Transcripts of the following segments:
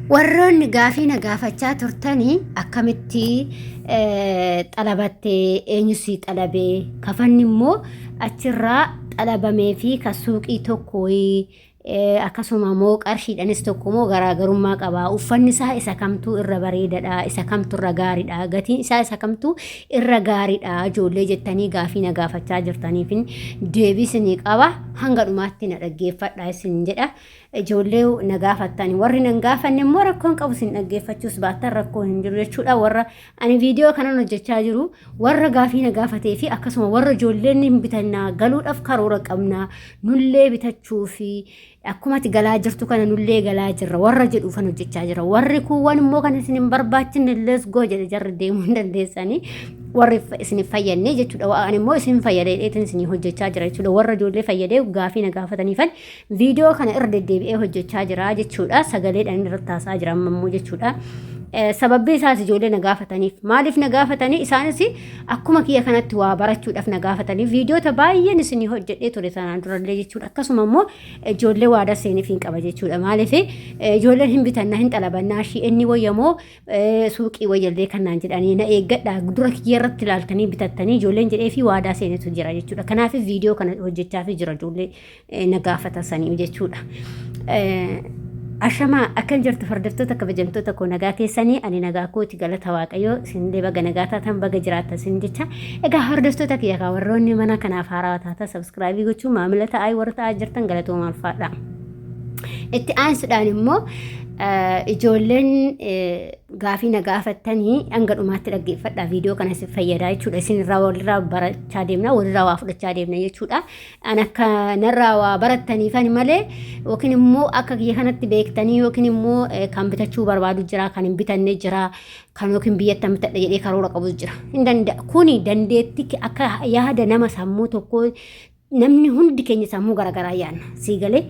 Warroonni gaafii na gaafachaa turtanii akkamitti xalabattee eenyu sii xalabee kafanni immoo achirraa xalabamee fi ka suuqii tokko akkasuma immoo qarshiidhanis tokko immoo garaagarummaa qaba. Uffanni isaa isa kamtuu irra bareedadha, isa kamtu irra gaariidha, gatiin isaa isa kamtuu irra gaariidha ijoollee jettanii gaafii na gaafachaa jirtaniifin deebii isinii qaba. Hanga dhumaatti na dhaggeeffadha isin jedha. Ijoollee na gaafattan warri nan gaafanne immoo rakkoo hin qabu isin dhaggeeffachuus baattan rakkoo hin jiru jechuudha. Warra ani viidiyoo kanan hojjechaa jiru warra gaafii na gaafatee fi akkasuma warra ijoolleen hin bitannaa galuudhaaf karoora qabna nullee bitachuu fi akkuma ati galaa jirtu kana nullee galaa jirra warra jedhuufan hojjechaa jira. Warri kuuwwan immoo kan isin hin barbaachinne let's go jedhe jarri deemuu hin dandeessanii warri isin hin fayyadne jechuudha. Ani immoo isin fayyadee dheetin isin hojjechaa jira jechuudha. Warra ijoollee fayyadee gaafii na gaafataniifan Viidiyoo kana irra deddeebi'ee hojjechaa jira jechuudha. Sagaleedhaan irratti haasa'aa jira amma immoo jechuudha. Sababbi isaas ijoollee na gaafataniif. Maaliif na gaafatanii? Isaanis akkuma kiyya kanatti waa barachuudhaaf na gaafatanii viidiyoota baay'een isinii hojjedhee ture sanaan durallee jechuudha. Akkasuma immoo ijoollee waadaa seeniif hin qaba jechuudha. Maaliif ijoolleen hin bitannaa hin xalabannaa ishii inni wayyamoo suuqii wayyallee kan naan jedhanii na eeggadha dura kiyya irratti ilaaltanii bitattanii ijoolleen jedhee fi waadaa seenetu jira jechuudha. Kanaaf viidiyoo kana hojjechaa fi jira ijoollee na gaafata sanii jechuudha. Ashamaa akkam jirtu hordoftoota kabajamtoota koo nagaa keessanii ani nagaa kooti galata waaqayyoo isinillee baga nagaa taatan baga jiraattan isin jecha egaa hordoftoota kiyya kaa warroonni mana kanaaf haarawaa taatan sabskraayibii gochuun maamila ta'aa warra ta'aa jirtan galatoomaa ulfaadha. Itti aansuudhaan immoo ijoolleen gaafii na gaafattanii hanga dhumaatti dhaggeeffadha viidiyoo kana isin fayyadaa jechuudha isin irraa walirraa barachaa deemna walirraa waa fudhachaa deemna jechuudha. An akka narraa waa barattaniifani malee yookiin immoo akka kiyya kanatti beektanii yookiin immoo kan bitachuu barbaadu jira kan hin bitanne jira kan yookiin biyyatti bitadha jedhee karoora qabu jira. Hin danda'a. Kuni dandeettii akka yaada nama sammuu tokkoo namni hundi keenya sammuu garaagaraa yaadna. Sii galee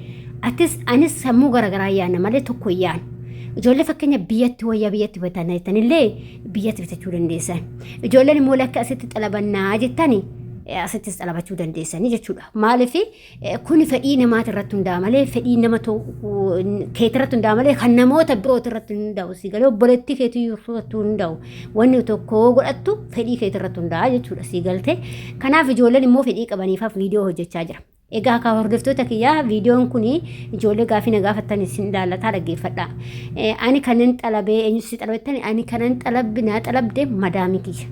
atis anis sammuu garaagaraa yaadna malee tokko hin yaadnu. Ijoollee fakkeenya biyyatti wayyaa biyyatti bitanna jettanillee biyyatti bitachuu dandeessan. Ijoolleen immoo lakka asitti xalabannaa jettani asittis xalabachuu dandeessanii jechuudha. Maaliif kuni fedhii namaati irratti hundaa'a malee fedhii nama keeti irratti hundaa'a malee kan namoota birooti irratti hundaa'u si galee obboleettii keetii irratti hundaa'u wanni tokko godhattu fedhii keeti irratti hundaa'a jechuudha si galte. Kanaaf ijoolleen immoo fedhii qabaniifaaf viidiyoo hojjechaa jira. Egaa kaa hordoftoota kiyyaa viidiyoon kun ijoollee gaafii na gaafattan isin ilaallataa dhaggeeffadha. Ani kanan xalabee eenyu si xalabettan ani kanan xalabbi naa xalabde madaamii kiyya.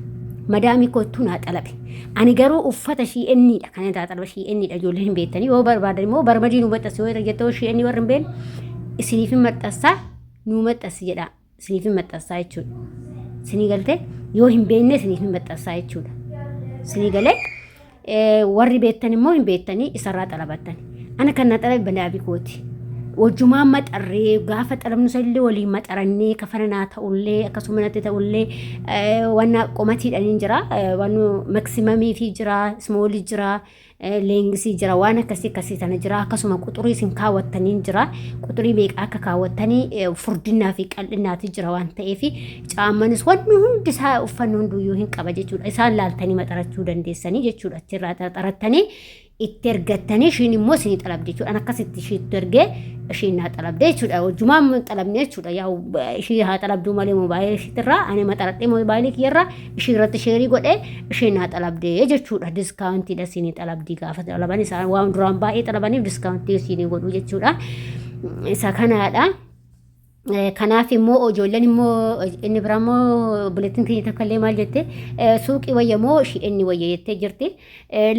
Madaamii kottuu naa xalabe. Ani garuu uffata ishii enniidha kan inni xalabe ishii enniidha ijoolleen hin beektanii yoo barbaadan immoo barmadii nu maxxansi yoo jettoo ishii ennii warri hin beekne isiniif hin maxxansaa nu maxxansi jedhaa. Isiniif hin maxxansaa jechuudha. Isinii galtee yoo hin beekne isiniif hin maxxansaa jechuudha. Isinii galee warri beektan immoo hin beektanii isarraa xalabattan. Ana kan na xalabe banaabii kooti. Wajjumaan maxarree gaafa xalabnu isallee waliin maxarannee kafana naa ta'ullee akkasuma natti ta'ullee wanna qomatiidhaan hin jira waan maksimamii fi jira ismoolii jira leengisii jira waan akkasii akkasii tana jira akkasuma quxurii isin kaawwattanii jira quxurii meeqa akka kaawwattanii furdinnaa fi qal'innaati jira waan ta'eef caammanis wanni hundi isaa uffanni hunduyyuu hin qaba jechuudha isaan laaltanii maxarachuu dandeessanii jechuudha achirraa xarattanii itti ergattanii ishiin immoo isinii xalabdi jechuudha an akkasitti ishiitti ergee ishiin naa xalabde jechuudha wajjumaan xalabne jechuudha yaa ishii haa xalabduu malee moobaayilii ishiitirraa ani maxaradhee moobaayilii kiyyarraa ishii irratti sheerii godhee isheen naa xalabdee jechuudha. Diskaawuntiidha isinii xalabdii gaafa xalaban isaan waan duraan baay'ee xalabaniif diskaawuntii isinii godhu jechuudha. Isa kanaadha. Kanaaf immoo ijoolleen immoo inni biraa immoo obboleettiin keenya takka illee maal jette suuqii wayya moo inni wayya jettee jirti.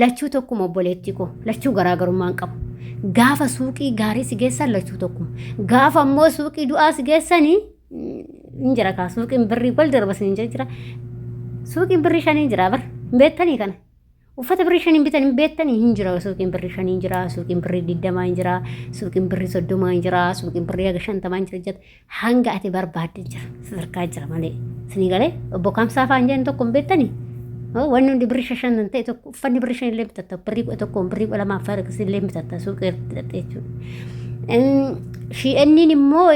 Lachuu tokkuma obboleettii koo lachuu garaagarummaa hin qabu. Gaafa suuqii gaarii si geessan lachuu tokkuma. Gaafa immoo suuqii du'aa si geessanii hin jira kaa suuqiin birrii wal darba sin jira suuqiin birrii shanii jira bar hin beektanii kana uffata birrii shanii bitan hin beektanii hin jira suuqiin birrii shanii jira suuqiin birrii digdamaa hin jira suuqiin birrii soddomaa hin jira suuqiin birrii haga shantamaa hin jira jetta hanga ati barbaadde jira sadarkaa jira malee sinii galee obbo Kamsaa fa'aa hin jedhan tokko hin beektanii wanni hundi birrii shan ta'e tokko uffanni birrii shan illee bitatta birrii 11 birrii 12 fa'aa illee bitatta suuqii irratti hidhatte jechuudha. Shi'enniin immoo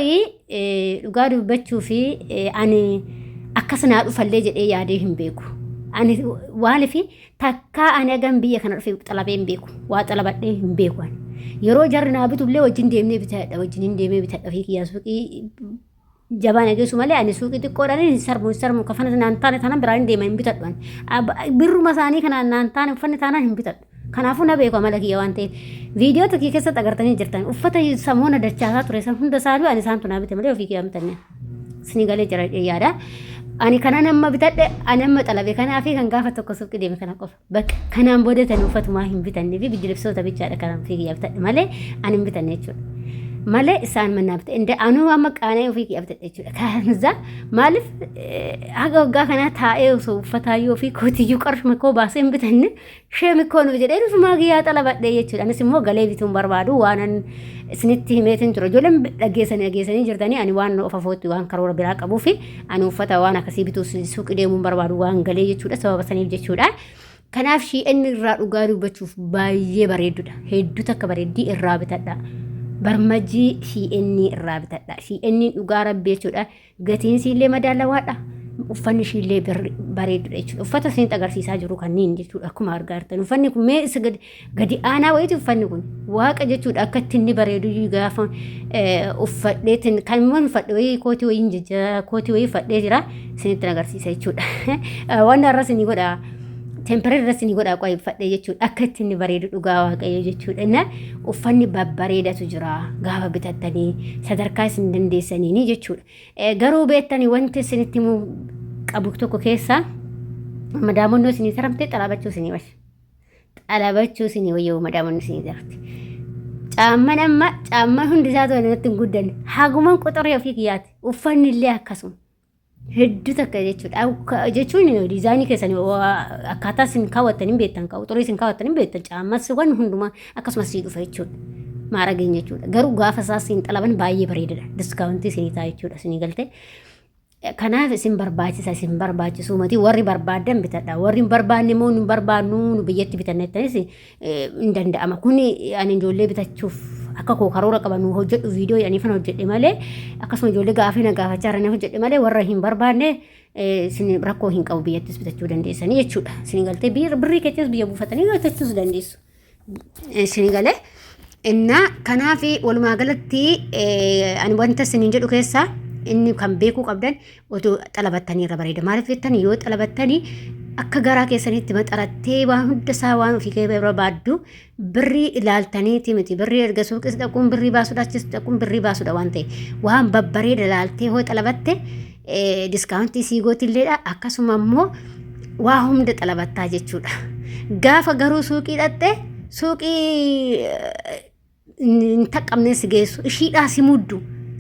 dhugaa dubbachuu fi ani akkas naa dhufallee jedhee yaadee hin beeku. Ani waaliif takkaa ani hagan biyya kana dhufe xalabee hin beeku. Waa xalabadhee hin beeku ani. Yeroo jarri naa bitullee wajjin deemnee bitadha wajjin hin deemee bitadha ofii kiyyaa suuqii Jabaa na geessu malee ani suuqii xiqqoodhaan hin sarmu hin sarmu kafana naan taane taanaan biraan hin deema hin bitadhu ani. Birruma isaanii kanaan naan taane uffanni taanaan hin bitadhu. Kanaafuu na beeku amala kiyya waan ta'eef. Viidiyoo tokko keessatti agartanii jirtan uffata samoona dachaasaa ture san hunda isaayyuu ani isaantu naa bite malee ofii kiyyaa bitanne. Isinii galee jira yaada. Ani kanan amma bitadhe ani amma xalabe kanaa fi kan gaafa tokko suuqii deeme kana qofa. Bakka kanaan booda tan uffatumaa hin bitanne fi bijilibsoota bichaadha kanan ofii kiyyaa bitadhe malee ani hin bitanne jechuudha. Malee isaan manaa bite inda anuu amma qaana'ee ofii kiyyaa bitadhe jechuudha. Kanza maaliif haga waggaa kanaa taa'ee osoo uffataayyuu ofii kootiyyuu qarshuma koo baasee hin bitanne sheemi koo nuuf jedhee nufumaa kiyyaa xalabadhe jechuudha. Anis immoo galee bituun barbaadu waanan isinitti himeetiin ture. Ijoolleen dhageessanii dhageessanii jirtanii ani waan of afootti waan karoora biraa qabuu fi ani uffata waan akkasii bituu suuqii deemuun barbaadu waan galee jechuudha sababa saniif jechuudha. Kanaaf shi'een irraa dhugaa dubbachuuf baay'ee bareeddudha. Hedduu takka bareeddii irraa bitadha. Barmajii shi'een irraa bitadha. Shi'een dhugaa rabbi jechuudha. Gatiin isiillee madaalawaadha. Uffanni ishiillee bareeddudha jechuudha. Uffata isinitti agarsiisaa jiru kanneen jechuudha akkuma argaa jirtan. Uffanni kun mee isa gadi aanaa wayiiti uffanni kun. Waaqa jechuudha akka itti inni bareedu gaafa uffadheetiin kan immoo uffadhe wayii kootii wayii jijjiira kootii wayii uffadhee jira isinitti agarsiisa jechuudha. Waan irra isinii godha. Tempereer irra isinii godha qo'aa uffadhee jechuudha. Akka itti inni bareedu dhugaa waaqayyo jechuudha. Inna uffanni babbareedatu jira gaafa bitattanii sadarkaa isin dandeessaniini jechuudha. Garuu beektanii wanti isinitti himuu qabu tokko keessaa madaamonnoo isinii taramte xalabachuu isinii wayya. Xalabachuu isinii wayya madaamonnoo isinii taramte. Caamman amma caamman hundi isaa tola natti hin guddanne haguman qoxoree ofii kiyyaati uffanni illee akkasuma. Hedduu takka jechuudha. Jechuun diizaayinii keessan akkaataa isin kaawwattan hin beektan qoxoree isin kaawwattan hin beektan caammas waan hundumaa akkasumas sii dhufa jechuudha. Maarageen jechuudha. Garuu gaafa isaa siin xalaban baay'ee bareedadha. Diskaawuntii isinii ta'a jechuudha isinii galtee. Kanaaf isin barbaachisa isin barbaachisuu miti warri barbaaddan bitadha. Warri hin barbaanne immoo nu barbaannu nu biyyatti bitanna jettanis hin danda'ama. Kuni ani ijoollee bitachuuf akka koo karoora qaba nu hojjedhu viidiyoo jedhanii fan hojjedhe malee akkasuma ijoollee gaafii na gaafachaa jiran hojjedhe malee warra hin barbaanne isin rakkoo hin qabu biyyattis bitachuu dandeessanii jechuudha. Isin galtee birrii keessas biyya buufatanii bitachuus dandeessu. Isin galee. Innaa kanaaf walumaa galatti ani wanta isiniin jedhu keessaa inni kan beekuu qabdan otoo xalabattanii irra bareeda. Maaliif jettanii yoo xalabattanii akka garaa keessanitti maxarattee waan hunda isaa waan ofii kee barbaaddu birrii ilaaltaniiti miti. Birrii erga suuqis dhaquun birrii baasuudha achis dhaquun birrii baasuudha waan ta'e waan babbareeda ilaaltee hoo xalabatte diskaawuntii sii gootilleedha akkasuma immoo waa hunda xalabattaa jechuudha. Gaafa garuu suuqii dhaqxe suuqii hin taqqabnee si geessu ishiidhaa si muddu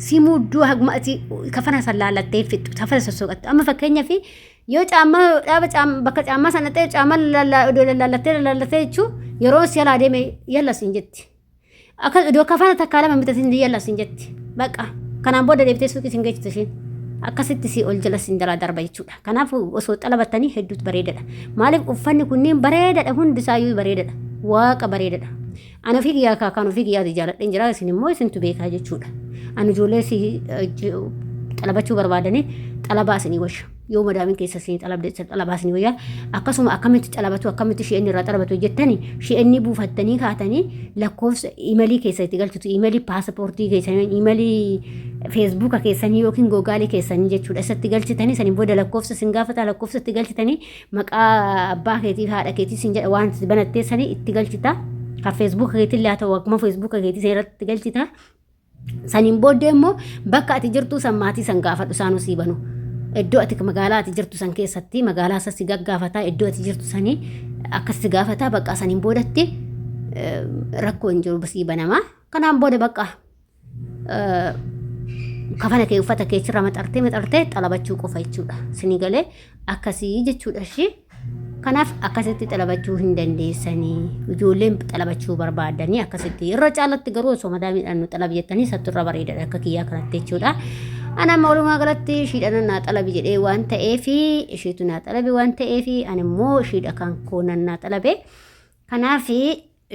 si mudduu haguma ati kafana san laalattee fixxu kafana sossooqattu amma fakkeenyaaf yoo caammaa dhaaba bakka caammaa sana ta'e caammaa lallallattee lallallattee jechuun yeroo si jalaa deeme yalla siin jetti. Akka iddoo kafana takkaa lama bitatin yalla siin jetti. Baqa kanaan booda deebitee suuqii siin geessitu isheen. Akkasitti si ol jala siin jalaa darba jechuudha. Kanaaf osoo xalabattanii hedduutu bareedadha. Maaliif uffanni kunneen bareedadha hundi isaayyuu bareedadha. Waaqa bareedadha. Ani ofii kiyyaa kan ofii kiyyaati jaaladheen jira isin immoo isintu beekaa jechuudha. Ani ijoollee si xalabachuu barbaadanii xalabaa isinii wayya. Yoo madaamiin keessa isinii xalabde xalabaa isinii wayya. Akkasuma akkamitti xalabatu akkamitti shi'een irraa xalabatu jettanii shi'eenni buufattanii kaatanii lakkoofsa imalii keessa itti galchitu imalii paasapoortii keessanii imalii feesbuuka keessanii yookiin googaalii keessanii jechuudha. Isatti galchitanii sanii booda lakkoofsa isin gaafata lakkoofsa itti galchitanii maqaa abbaa keetii fi haadha keetii sin jedha waan banattee sanii itti galchita. Kan feesbuuka keetii illee haa ta'u akkuma feesbuuka keetii seeratti itti galchita. Saniin booddee immoo bakka ati jirtu san maatii san gaafadhu isaanuu sii banu. Iddoo ati magaalaa ati jirtu san keessatti magaalaa isa si gaggaafataa iddoo ati jirtu sanii akkas si gaafataa bakka saniin boodatti rakkoo hin jiru sii banama. Kanaan booda bakka kafana kee uffata kee achirra maxartee maxartee xalabachuu qofa jechuudha. Sinii galee akkasii jechuudha ishii. Kanaaf akkasitti xalabachuu hin dandeessanii ijoolleen xalabachuu barbaadanii akkasitti irra caalatti garuu osoo madaamiidhaan nu xalabi jettanii isattu irra bareedaadha akka kiyyaa kanatti jechuudha. Ana amma walumaa galatti ishiidhaan naa xalabi jedhee waan ta'eef ishiitu naa xalabi waan ta'eef ani immoo ishiidha kan koo nan naa xalabe. Kanaaf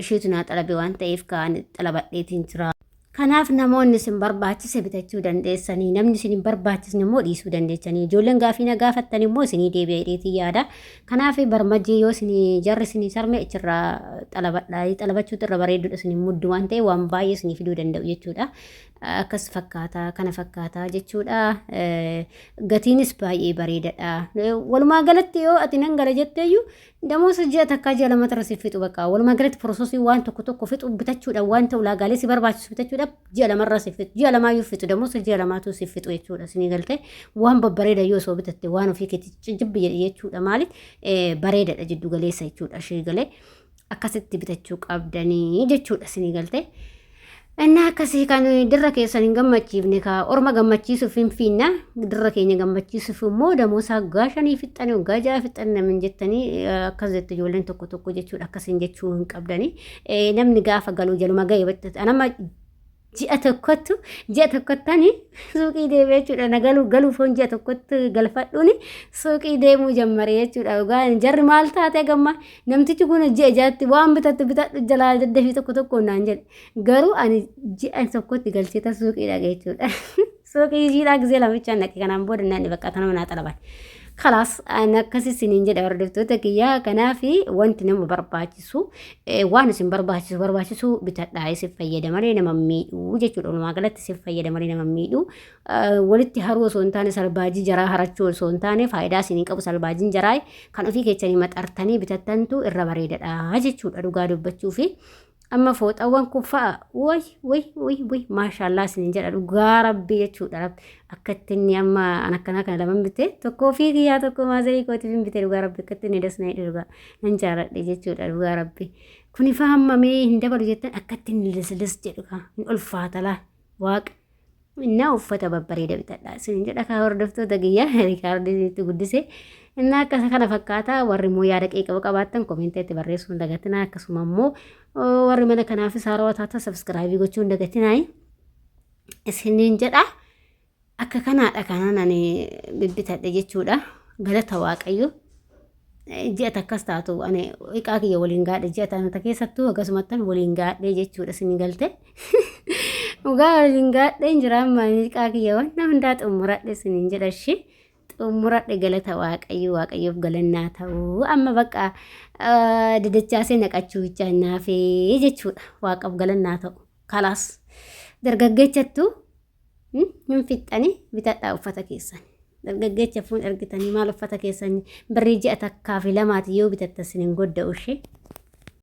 ishiitu naa xalabe waan ta'eef kaan xalabadheetiin jira. Kanaaf namoonni isin barbaachise bitachuu dandeessanii namni isin hin barbaachisne immoo dhiisuu dandeessanii ijoolleen gaafii na gaafattan immoo isinii deebi'a jedheetii yaada. Kanaaf barmajjii yoo isin jarri isin sarme achirraa xalabadha xalabachuutu irra bareedduudha isin muddu waan ta'e waan baay'ee isinii fiduu danda'u jechuudha. Akkas fakkaata kana fakkaata jechuudha. Gatiinis baay'ee bareedadha. Walumaa galatti yoo ati nan gala jetteeyyuu Damoosa ji'a takkaa ji'a lama irra si fixu bakka. Walumaa galatti porososii waan tokko tokko fixu bitachuudhaan wanta ulaagaalee si barbaachisu bitachuudhaaf ji'a lamarra si fixu. Ji'a lamaayyuu fixu damoosa ji'a lamaatu si fixu jechuudha. Isinii galtee waan babbareeda yoo osoo bitatte waan ofii keetti jibbi jedhe jechuudha. Maali bareedadha jiddu galeessa jechuudha. Ishee galee akkasitti bitachuu qabdanii jechuudha. Isinii galtee. Innaa akkasii kan dirra keessan hin gammachiifne ka orma gammachiisuuf hin fiinna dirra keenya gammachiisuuf immoo damoosaa waggaa shanii fixxanii waggaa ja'a fixxanii namni jettanii akkas jettu ijoolleen tokko tokko jechuudha akkasiin jechuu hin qabdanii namni gaafa galu jaluma ga'e anama ji'a tokkottu ji'a tokkottani suuqii deemee jechuudha na galu galuuf hoon ji'a tokkotti galfadhuuni suuqii deemuu jammare jechuudha dhugaa jarri maal taate gamma namtichi kun ji'a jaatti waan bitattu bitadhu jalaa daddafii tokko tokkoon naan jedhe Garuu ani ji'a tokkotti galcheeta suuqii dhaqe jechuudha. Suuqii ishiidhaa gisee lamichaan dhaqe kanaan booda naan bakka kanuma naa xalaban. Kalaas ani akkasi isiniin jedha hordoftoota kiyyaa kanaaf wanti nama barbaachisu waan isin barbaachisu barbaachisu bitadhaa isin fayyada malee nama miidhuu jechuudha. Walumaa galatti isin fayyada malee nama miidhuu. Walitti haruu osoo hin taane salbaajii jaraa harachuu osoo hin taane faayidaa isin hin qabu salbaajiin jaraa kan ofii keessanii maxartanii bitattantu irra bareedadha jechuudha dhugaa dubbachuufi. Amma fooxawwan kun fa'a way way way way maashaallah isinin jedha dhugaa rabbii jechuudha rabbi akkatti inni amma an akkanaa kana laman bite tokko ofii kiyyaa tokko maazarii kootiif hin bite dhugaa rabbi akkatti inni das na hidhe dhugaa nan jaaladhe jechuudha dhugaa rabbi kuni fa'a amma mee hin dabalu jettan akkatti inni lislis jedhu kaa hin ulfaata laa waaqa Innaa uffata babbareeda bitadha. Isin jedha kaa hordoftoota kiyya riikaardii itti guddise. Innaa akkasa kana fakkaata warri immoo yaada qeeqaba qabaattan koomentiitti barreessuu hin dagatinaa akkasuma immoo warri mana kanaafis haarawaa taatan sabskraayibii gochuu hin dagatinaa. Isiniin jedha akka kanaadha kanaan ani bibbitadhe jechuudha. Galata Waaqayyo. Ji'a takkas taatu ani iqaa kiyya waliin gaadhe ji'a tana keessattuu akkasumattan waliin gaadhe jechuudha isin galte. Dhugaa waliin gaadheen jira amma iqaa kiyya waan hundaa xumuradhe isiniin jedha ishee xumuradhe galata waaqayyo waaqayyoof galannaa ta'u amma bakka dadachaasee naqachuu bichaa naafee jechuudha waaqaaf galannaa ta'u kalaas dargaggeechattu Hin fixxani bitadhaa uffata keessan. Dargaggeecha fuun argitanii maal uffata keessan birrii ji'a takkaa fi lamaati yoo bitatta isin hin godda'u ishee.